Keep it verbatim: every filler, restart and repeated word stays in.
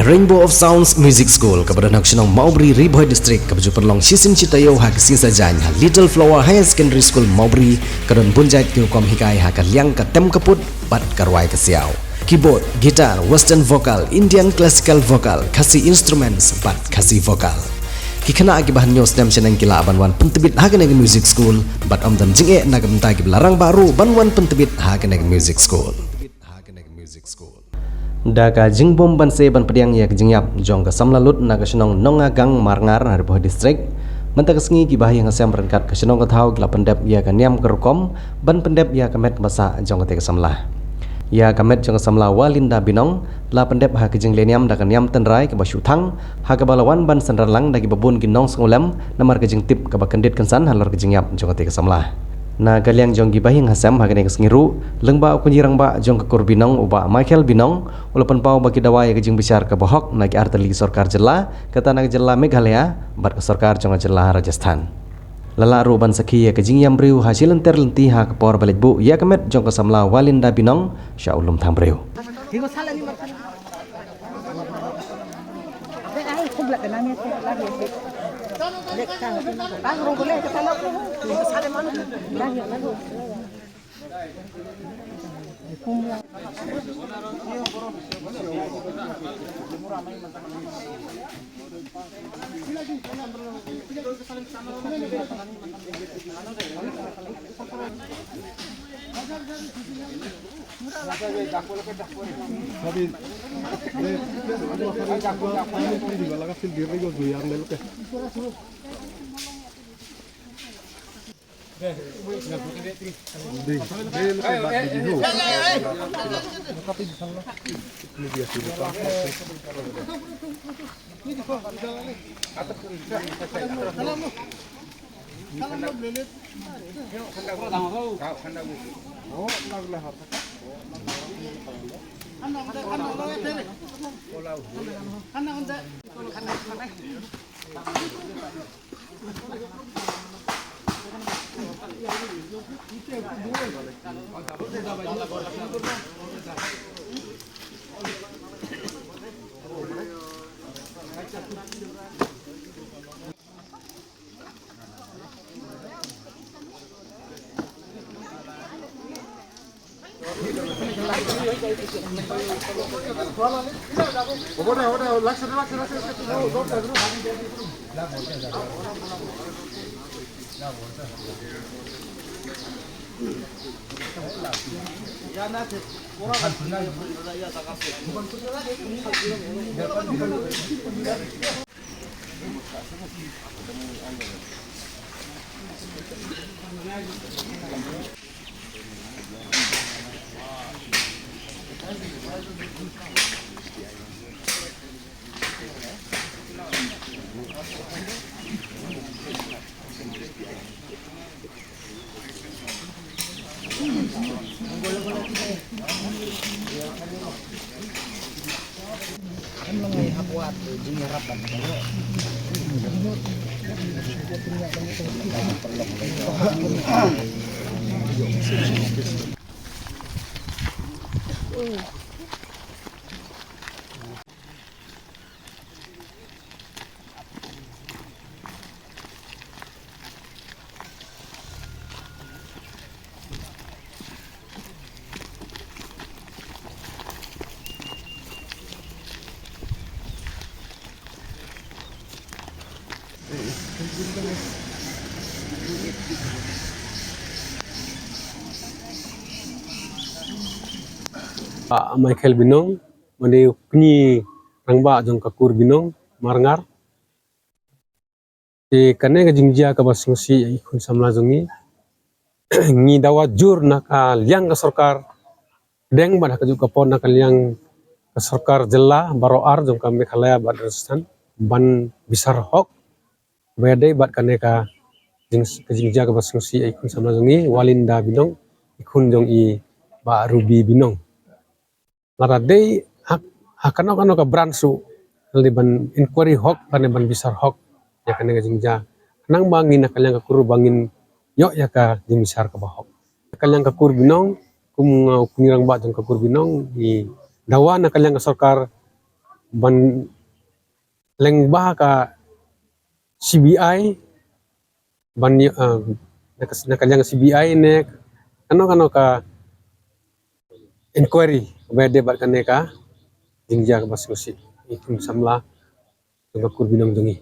Rainbow of Sounds Music School, kaba don ha ka shnong Mawbri, Ri Bhoi District, kaba ju pynlong shisien shi taïew ha ka sngi Saitjaiñ ha Little Flower Higher Secondary School Mawbri, ka don bun jait ki rukom hikai ha ka liang ka tem ka put bad ka rwai ka siaw. Keyboard, guitar, western vocal, Indian classical vocal, Khasi instruments bad Khasi vocal. Ki khynnah kiba hynñiew snem shaneng ki lah ban wan pyntbit ha kane ka music school bad ym don jingeh na ka bynta kiba la rangbah ruh ban wan pyntbit ha kane ka music school. Da ka jingbym banse ban pdiang ïa ka jingïap jong ka samla lut na ka shnong Nongagang Marngar ha Ri Bhoi District, mynta ka sngi ki bahaïing hasem ryngkat ka shnong ka thaw ki la pyndep ïa ka niam ka rukom ban pyndep ïa ka met ka basa jong kata ka samla. Ïa ka met jong ka samla Walinda Binong la pyndep ha ka jingleh niam da ka niam tynrai kaba shu thang, ha kaba la wan ban synran lang da kiba bun ki nongsngewlem namar ka jingtip kaba kyndit kynsan halor ka jingïap jong kata ka samla. Na ka liang jong ki bahaïing hasem ha kane ka sngi ruh, lyngba u Kñi Rangbah jong ka kur Binong, u Bah Michael Binong, u la pynpaw ba ki dawa ïa ka jingbishar kaba hok na ki artylli ki sorkar jylla, kata na ka jylla Meghalaya bad ka sorkar jong ka jylla Rajasthan. La lah ruh ban sakhi ïa ka jingïam briew ha shi lynter lynti ha ka por ba leit buh ïa ka met jong ka samla Walinda Binong sha u lum thang briew. Bah Michael Binong, mane u kñi rangbah jong ka kur Binong Marngar. Te kane ka jingjia kaba sngewsih ïa i khun samla jong ngi. Ngi dawa jur na ka liang ka sorkar pdeng bad ha kajuh ka por na ka liang ka sorkar jylla baroh ar jong ka Meghalaya bad Rajasthan ban bishar hok ba ïadei bad kane ka jing, ka jingjia kaba sngewsih ïa i khun samla jong ngi Walinda Binong, i khun jong i Bah Ruby Binong. Lada dei ha, ha kano kano ka branch ruh, lada ban inquiry hok lane ban bishar hok ïa kane ka jingjia, khnang ba ngi na ka liang ka kur ba ngin ïoh ïa ka jingbishar kaba hok. Na ka liang ka kur Binong, kum nga u kñi rangbah jong ka kur Binong, ngi dawa na ka liang ka sorkar ban lyngba ka C B I, ban ïa, ah, na ka, na ka liang C B I ne kano kano ka inquiry ba ïadei bad kane ka jingjia kaba sngewsih ïa ki khun samla jong ka kur binong jong ngi.